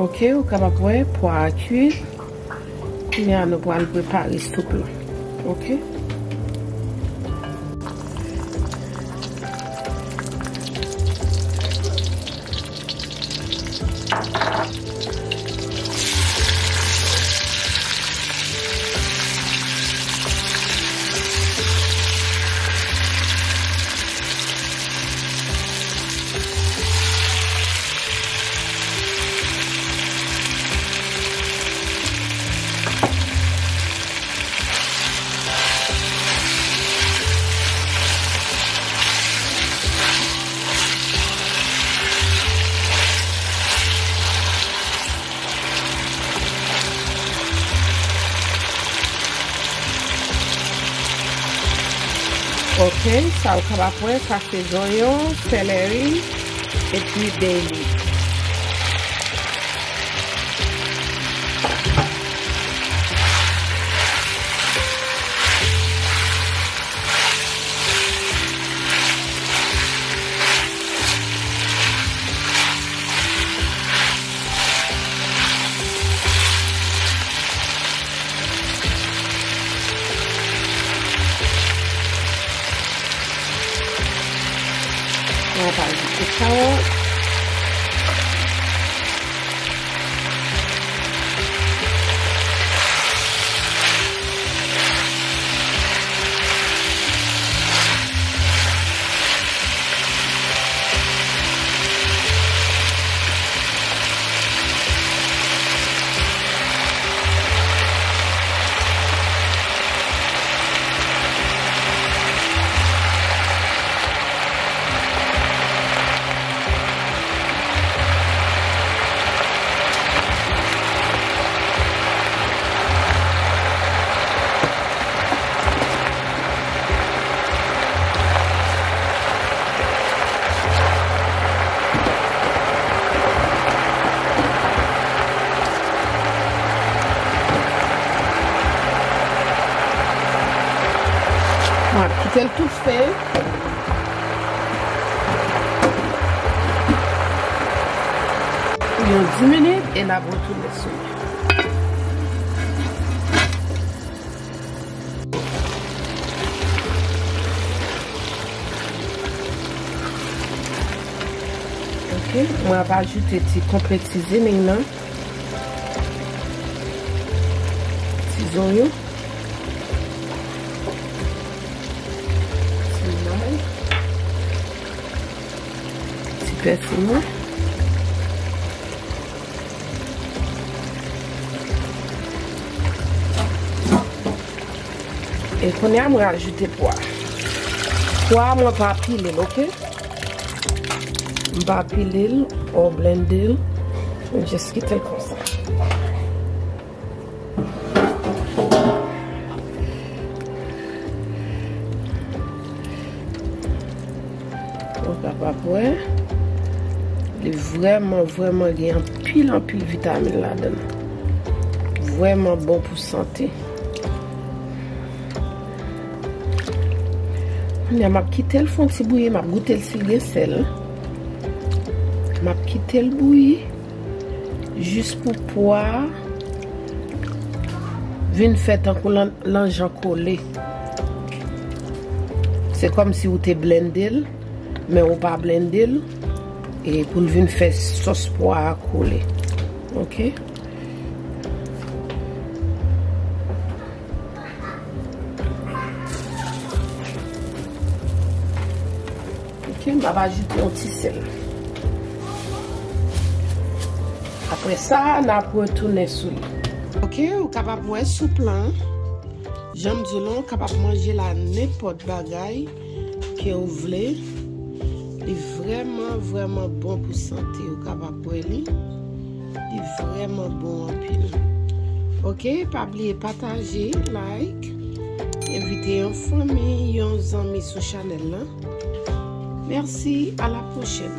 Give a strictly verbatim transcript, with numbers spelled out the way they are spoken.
Ok, ou kapab wè pwa a kwi. Kounye a nou pral prepare soup lan. Ok? Ok, sa ou kapab wè, sa se zonyon, seleri, epi bay leaf. Mwen pa ajoute kawòt. Mwen ap kite l toufe pou yon dis minit e n ap retounen sou li. Ok, mwen ap ajoute ti konplèt seasoning nan. Ti zonyon. Ti lay. Ti pèsi mwen. E kounye a, mwen ajoute pwa. Pwa a, mwen pa pile l, ok? M pa pile l, or blende l. Mwen just kite l konsa. Ou kapab wè, li vrèman, vrèman gen anpil, anpil vitamin ladan l. Vrèman bon pou sante. Kounye a, m ap kite l fè yon ti bouyi, m ap goute l si l gen sèl. M ap kite l bouyi jis pou pwa a vin fè tankou lan-, lanjan kole. Se kòmsi ou te blende l, men ou pa blende l, e pou l vin fè sòs pwa a kole. Ok? Ok, m ap ajoute yon ti sèl. Apre sa, n ap retounen sou li. Ok, ou kapab wè soup lan. Jan m di w lan, ou kapab manje l a nenpòt bagay ke w vle. Li vrèman, vrèman bon pou sante. Ou kapab bwè li. Li vrèman bon anpil. Ok, pa bliye pataje, like, envite yon fanmi, yon zanmi sou chanèl lan. Mèsi, a la pwochèn.